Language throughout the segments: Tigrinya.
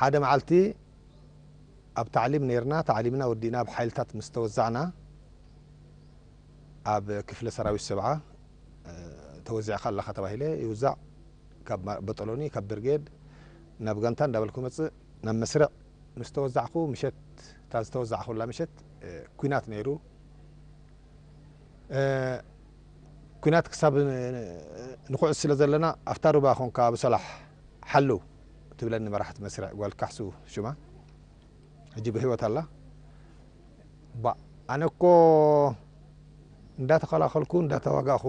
ሓደ መዓልቲ ኣብ ታዕሊም ነይርና፣ ታዕሊምና ወዲእና ኣብ ሓይልታት ምስ ተወዛዕና፣ ኣብ ክፍለ ሰራዊት ሰብዓ፣ እ፣ ተወዚዕካ ኣለኻ ተባሂለ ይውዛዕ። ካብ ማ-፣ በጠሎኒ፣ ካብ ብርጌድ ናብ ጋንታ እንዳበልኩ መጽእ፣ ናብ መስርዕ ምስ ተወዛዕኩ ምሸት፣ እታ ዝተወዛዕኩላ ምሸት፣ እ፣ ኲናት ነይሩ። እ፣ ኲናት ክሳብ ን-፣ ንኹዕስ ስለ ዘለና፣ ኣብታ ሩባ ኾንካ ብሰላሕ ሓልው ትብለኒ መራሕቲ መስርዕ ጓል ካሕሱ ሽማ። ሕጂ ብህይወት ኣላ። ባ-፣ ኣነ እኮ እንዳተኸላኸልኩ እንዳተዋጋእኩ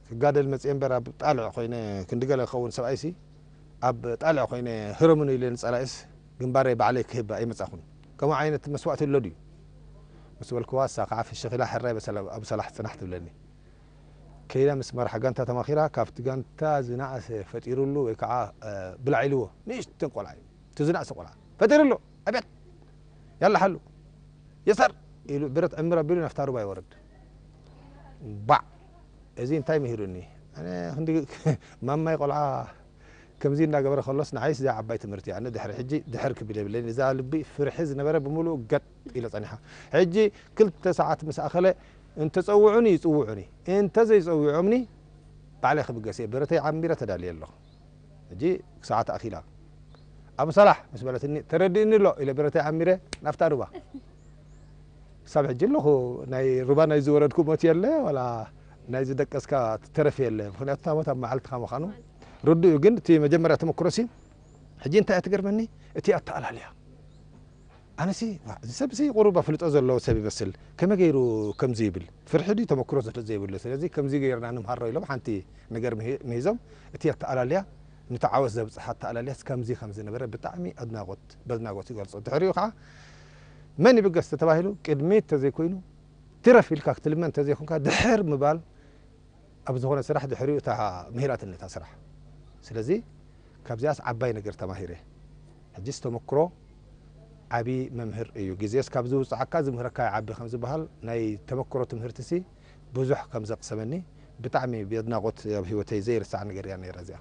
ክጋደል መጽየ እምበር ኣብ ጣልዕ ኮይነ ክንዲ ገለ ክኸውን ሰብኣይሲ ኣብ ጣልዕ ኮይነ ህረሙኒ ኢለ ንጸላኢስ ግንባረይ ባዕለይ ክህብ ኣይመጻኹን። ከምኡ ዓይነት መስዋእቲ ኣሎ ድዩ? ምስ በልክዋ እሳ ከዓ ፍሽኽ ኢላ ሕራይ በሰላ-፣ ኣብ ሰላሕ ጽናሕ ትብለኒ። ከይዳ ምስ መራሕ ጋንታ ተማኺራ ካብቲ ጋንታ ዝነኣሰ ፈጢሩሉ ወይ ከዓ፣ እ፣ ብላዕ ኢልዎ። ንእሽተን ቆልዓ እዩ። እቲ ዝነኣሰ ቆልዓ ፈጢሩሉ። ኣቤት! ያላ ሓሉ! የሰር! ኢሉ ብረት ዕምር ኣቢሉ ናብታ ሩባ ይወርድ። ባዕ! እዚ እንታይ ምሂሩኒ? ኣነ ክንዲ ማማይ ቆልዓ ከምዚ እናገበረ ከሎስ ንዓይስ እዚኣ ዓባይ ትምህርቲ እያ። ኣነ ድሕሪ ሕጂ ድሕር ክብል የብለይን። እዛ ልቢ ፍርሒ ዝነበረ ብምሉኡ ገጥ ኢለ ጸኒሓ። ሕጂ ክልተ ሰዓት ምስ ኣኸለ እንተጸውዑኒ ይጽውዑኒ፣ እንተዘይጸዊዖምኒ ባዕለይ ክብገስ እየ። ብረተይ ዓሚረ ተዳልየ ኣለኹ። ሕጂ ሰዓት ኣኺላ። ኣቡ ሰላሕ ምስ በለትኒ፣ "ተረዲእኒ ኣሎ" ኢለ ብረተይ ዓሚረ ናብታ ሩባ። ክሳብ ሕጂ ኣለኹ። ናይ ሩባ ናይ ዝወረድኩ ሞት የለ፣ ዋላ ናይ ዝደቀስካ ተረፍ የለ። ምኽንያቱ እታ ሞት ኣብ መዓልትኻ ምዃኑ ርዱእ እዩ። ግን እቲ መጀመርያ ተመክሮሲ፣ ሕጂ እንታይ እያ ትገርመኒ? እቲ ኣተኣላልያ። ኣነሲ፣ ዋ፣ እዚ ሰብሲ ቁሩብ ኣፍልጦ ዘለዎ ሰብ ይመስል። ከመይ ገይሩ ከምዚ ይብል? ፍርሒ ድዩ ተመክሮ ስለ ዘይብሉ? ስለዚ ከምዚ ገይርና ንምሃሮ ኢሎም ሓንቲ ነገር ምሂ-፣ ምሂዞም። እቲ ኣተኣላልያ፣ ነቲ ዓወት ዘብጽሓ ኣተኣላልያስ ከምዚ ከም ዝነበረ ብጣዕሚ ኣድናቖት፣ በድናቖት ይገልጾ። ድሕሪኡ ከዓ መን ይብገስ ተተባሂሉ፣ ቅድሚት ተዘይኮይኑ፣ ትረፍ ኢልካ ክትልመን እንተዘይኮንካ፣ ድሕር ምባል ኣብ ዝኾነ ስራሕ ድሕሪኡ እታ ምሂራትኒ እታ ስራሕ። ስለዚ ካብዚኣስ ዓባይ ነገር ተማሂረ። ሕጂስ ተመክሮ ዓቢ መምህር እዩ። ግዜስ ካብ ዝውጽዓካ ዝምህረካ ይዓቢ ከም ዝበሃል ናይ ተመክሮ ትምህርትሲ ብዙሕ ከም ዘቕሰመኒ ብጣዕሚ ብኣድናቖት ኣብ ህይወተይ ዘይርሳዕ ነገር እያ ነይራ እዚኣ።